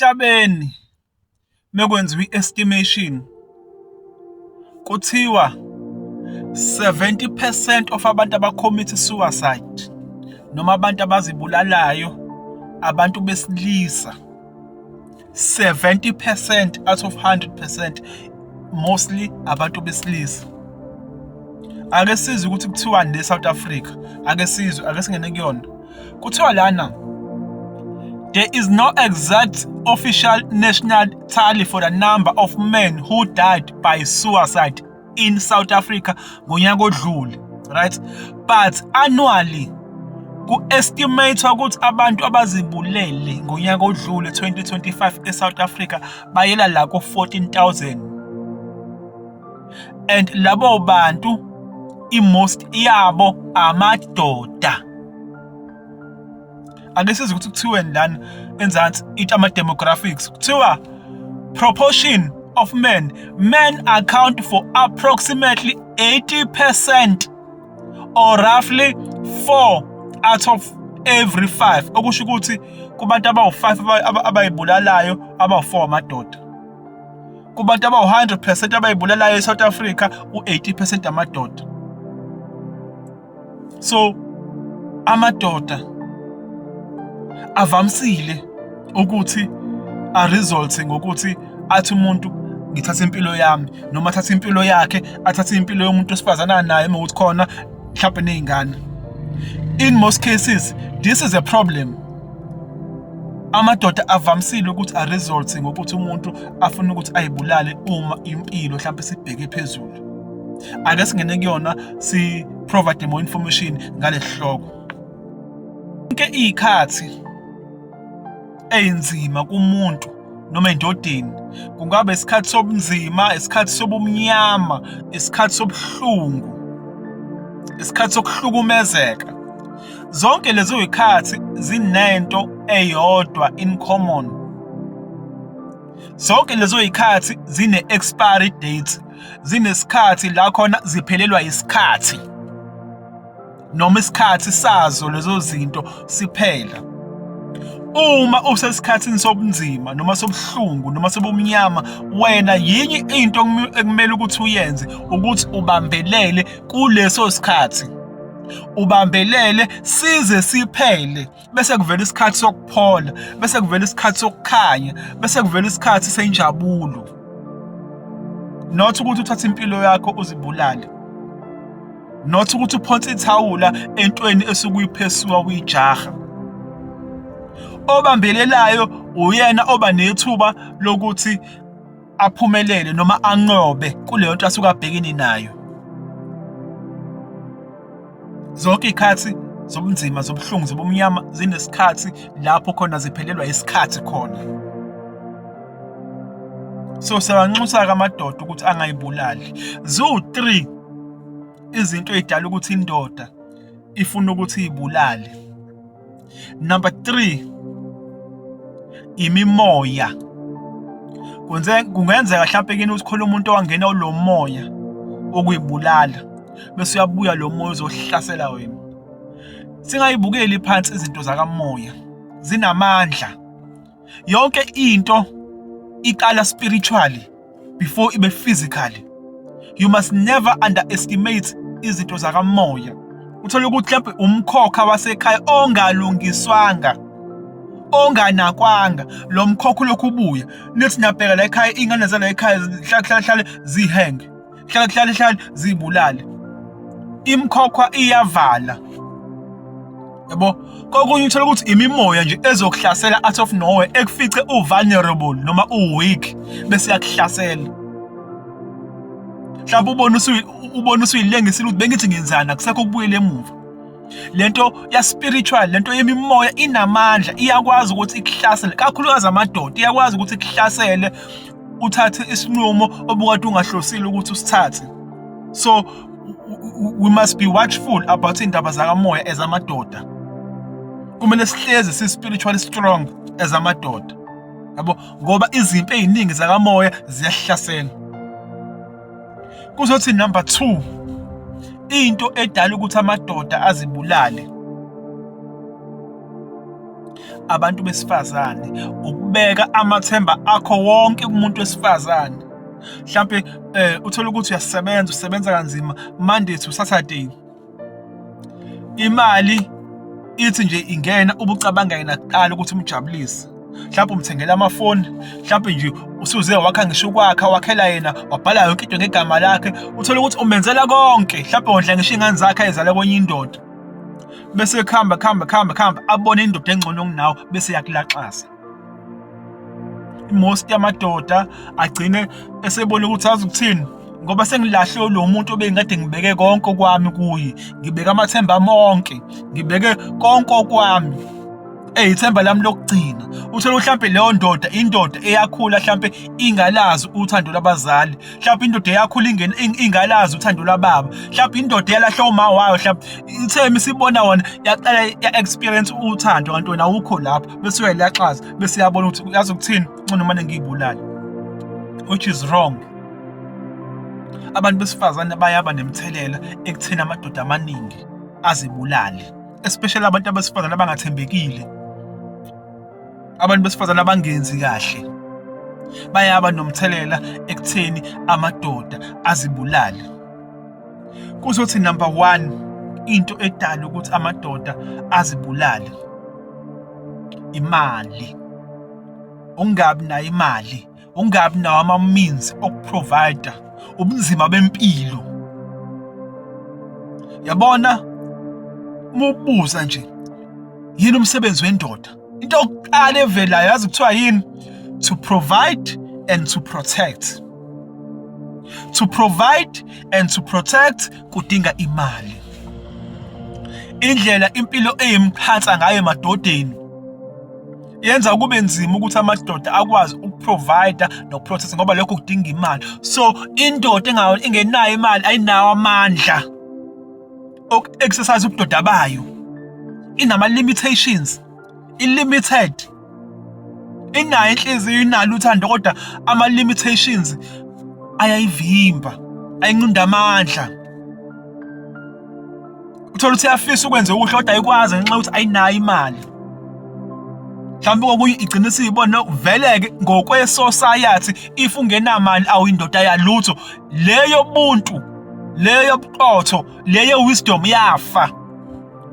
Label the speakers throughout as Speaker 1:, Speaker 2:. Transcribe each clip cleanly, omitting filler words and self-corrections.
Speaker 1: Emhlabeni mekwenziwa i-estimation kuthiwa 70% of abantu aba-commit suicide noma abantu abazibulalayo abantu besilisa. 70% out of 100% mostly abantu besilisa. Ake sizwe ukuthi kuthiwani le South Africa, ake sizwe, ake singene kuyona. Kuthiwa lana there is no exact official national tally for the number of men who died by suicide in South Africa ngonyaka odlule, right? But annually ku-estimate ukuthi abantu abazibulele ngonyaka odlule 2025 eSouth Africa bayela la ku-14,000, and labo bantu i-most yabo amadoda. Ake sizwe ukuthi kuthiweni lana enzansi, ithi ama-demographics, kuthiwa proportion of men, men account for approximately 80% or roughly 4 out of every 5, okusho ukuthi kubantu abawu-5 abayibulalayo, abawu-4 amadoda. Kubantu abawu-100% abayibulalayo e-South Africa, u-80% amadoda. So amadoda avamisile ukuthi a-result ngokuthi athi umuntu ngithatha impilo yami, noma athathe impilo yakhe, athathe impilo yomuntu wesifazane naye uma ukuthi khona mhlawumbe ney'ngane. In most cases this is a problem. Amadoda avamisile ukuthi a-result ngokuthi umuntu afune ukuthi ayibulale uma impilo mhlawumbe sibheke phezulu. Ake singene kuyona, si provide more information ngale sihloko. Zonke iy'khathi ey'nzima kumuntu noma endodeni, kungaba isikhathi sobunzima, isikhathi sobumnyama, isikhathi sobuhlungu, isikhathi sokuhlukumezeka, zonke lezo y'khathi zinento eyodwa in common. Zonke lezo y'khathi zine-expiry date, zinesikhathi la khona ziphelelwa isikhathi noma isikhathi sazo lezo zinto siphela. Uma usesikhathini sobunzima noma sobuhlungu noma sobumnyama, wena yinye into ekumele ukuthi uyenze, ukuthi ubambelele kuleso sikhathi, ubambelele size siphele, bese kuvela isikhathi sokuphola, bese kuvela isikhathi sokukhanya, bese kuvela isikhathi senjabulo. Not ukuthi uthathe impilo yakho uzibulale, not ukuthi uphonse ithawula entweni esuke uyi-pursue-a, uyijaha. Obambelelayo uyena oba nethuba lokuthi aphumelele noma anqobe kuleyo nto asuke abhekene nayo. Zonke iy'khathi zobunzima, zobuhlungu, zobumnyama zinesikhathi lapho khona ziphelelwa isikhathi khona. So siyawanxusa-ke amadoda ukuthi angayibulali. Ziwu-3 izinto ey'dala ukuthi indoda ifune ukuthi iy'bulale. Number 3, imimoya. Kungenzeka mhlawumpe kini ukuthi khona umuntu owangena kulo moya wokuyibulala, bese uyabuya lo moya uzohlasela wena. Singayibukeli phansi izinto zakamoya, zinamandla. Yonke into iqala spiritually before ibe physically. You must never underestimate izinto zakamoya. Uthole ukuthi mhlawumbe umkhokha wasekhaya ongalungiswanga, onganakwanga, lo mkhokha ulokhu ubuya. Nithi niyabheka la ekhaya, iy'ngane zala ekhaya zihlale hlale hlale zihenge, hlale hlale hlale ziyibulale. Imikhokhwa iyavala, yabo. Kokunye uthola ukuthi imimoya nje ezokuhlasela out of nowhere, ekufice u-vulnerable noma u-weak, bese yakuhlasela. Mhlawumbe ubone usuyilengisile ukuthi bengithi ngenzani, akusekho ukubuyela emuva. Lento ya spiritual, lento yemimoya inamandla, iyakwazi ukuthi ikuhlasele, kakhulukazi amadoda, iyakwazi ukuthi ikuhlasele uthathe isinqumo obukade ungahlosile ukuthi usithathe. So we must be watchful about indaba zakamoya as amadoda. Kumele sihlezi si spiritually strong as amadoda, yabo, ngoba izimpi eziningi zakamoya ziyahlasela. Kuzothi number 2, into edala ukuthi amadoda azibulale, Abantu besifazane, ukubeka amathemba akho wonke kumuntu wesifazane. Mhlampe uthola ukuthi uyasebenza, usebenza kanzima Monday to Saturday. Imali ithi nje ingena ubucabanga yena kuqala ukuthi umjabulise. Mhlawumbe umthengela amafoni, mhlawumbe nje usuze wakha ngisho ukwakha, wakhela yena, wabhala yonke into ngegama lakhe. Uthole ukuthi umenzela konke, mhlawumbe wondla ngisho iy'ngane zakhe ayizala kwenye indoda. Bese kuhamba kuhamba kuhamba kuhamba abone indoda engcono kunawe bese yakulaxaza. Most yamadoda agcine esebona ukuthi azi ukuthini, ngoba sengilahle lo muntu obengikade ngibeke konke okwami kuye, ngibeke amathemba ami onke, ngibeke konke okwami, eyithemba lami lokugcina. Uthole mhlampe leyo ndoda, indoda eyakhula mhlampe ingalazi uthando lwabazali, mhlawumbe indoda eyakhula ingalazi uthando lwababa, mhlawumbe indoda eyalahla uma wayo, mhlawumbe ithe isibona wona yaqala ya-experience uthando, kanti wena awukho lapho, bese uyayilaxaza, bese uyabona ukuthi yazi ukuthini, ngcono mane ngiyibulale, which is wrong. Abantu besifazane bayaba nemithelela ekutheni amadoda amaningi azibulale, especially abantu abesifazane abangathembekile, abantu besifazane abangenzi kahle bayaba nomthelela ekutheni amadoda azibulale. Kuzothi number 1 into edala ukuthi amadoda azibulale, imali. Ungabi nayo imali, ungabi nawo ama-means okuprovide, ubunzima bempilo. Yabona, uma ubuza nje yini umsebenzi wendoda, into yokuqala evelayo yazi kuthiwa yini? To provide and to protect. To provide and to protect kudinga imali. Indlela impilo eyimqhansa ngayo emadodeni yenza kube nzima ukuthi amadoda akwazi ukuprovide nokuprotect, ngoba lokho kudinga imali. So indoda engenayo imali ayinawo amandla oku-exercise ubudoda bayo, inama-limitations, i-limited. Inayo inhliziyo, inalo uthando, kodwa ama-limitations ayayivimba, ayinqunda amandla. Uthola ukuthi iyafisa ukwenza okuhle kodwa ayikwazi ngenxa yokuthi ayinayo imali. Mhlawumbe kokunye igcina isiyibona vele-ke ngokwe-society, if ungenamali awuyindoda yalutho. Leyo buntu, leyo buqotho, leyo wisdom yafa.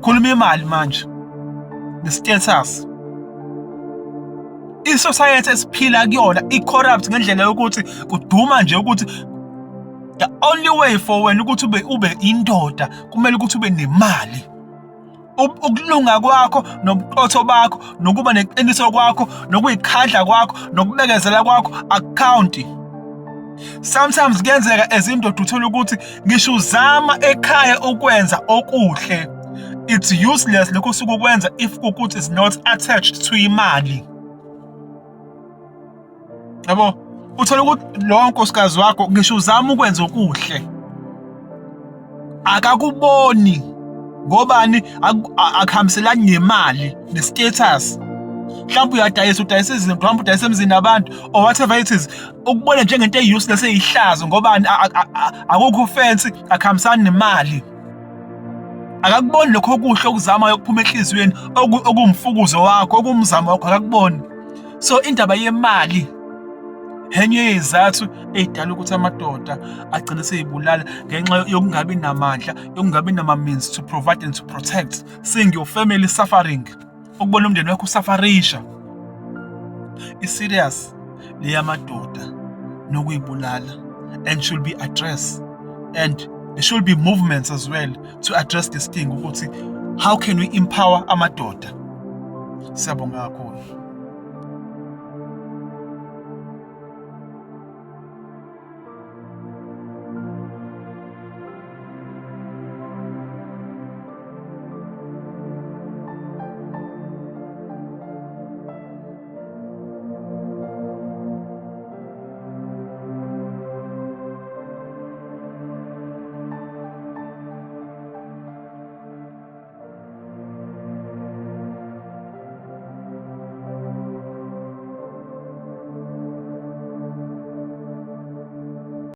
Speaker 1: Khuluma imali manje ne-status. I-society esiphila kuyona i-corrupt ngendlela yokuthi kuduma nje ukuthi the only way for wena ukuthi ube indoda kumele ukuthi ube nemali. Ukulunga kwakho nobuqotho bakho nokuba neqiniso kwakho nokuyikhandla kwakho nokubekezela kwakho akukhawunti. Sometimes kuyenzeka ezindoda uthole ukuthi ngisho uzama ekhaya ukwenza okuhle, it's useless lokho osuke ukwenza if kukuthi is not attached to imali. Yabo, uthola ukuthi lowo nkosikazi wakho ngisho uzama ukwenza okuhle akakuboni, ngobani? Akuhambiselani nemali ne-status. Mhlawumbe uyadayisa, udayisa izinto, mhlawumbe udayisa emzini nabantu or whatever it is, ukubona njengento eyi-useless, eyihlazo, ngobani? Akukho fancy, akuhambisani nemali. Akakuboni lokho okuhle okuzamayo okuphuma enhliziyweni, okuwumfukuzo wakho, okuwumzamo wakho, akakuboni. So indaba yemali enye yezizathu ey'dala ukuthi amadoda agcine seyibulala, ngenxa yokungabi namandla, yokungabi nama-means to provide and to protect, seeing your family suffering, ukubona umndeni wakho usafarisha. I-serious le yamadoda nokuyibulala and should be addressed, and there should be movements as well to address this thing, ukuthi how can we empower amadoda. Siyabonga kakhulu.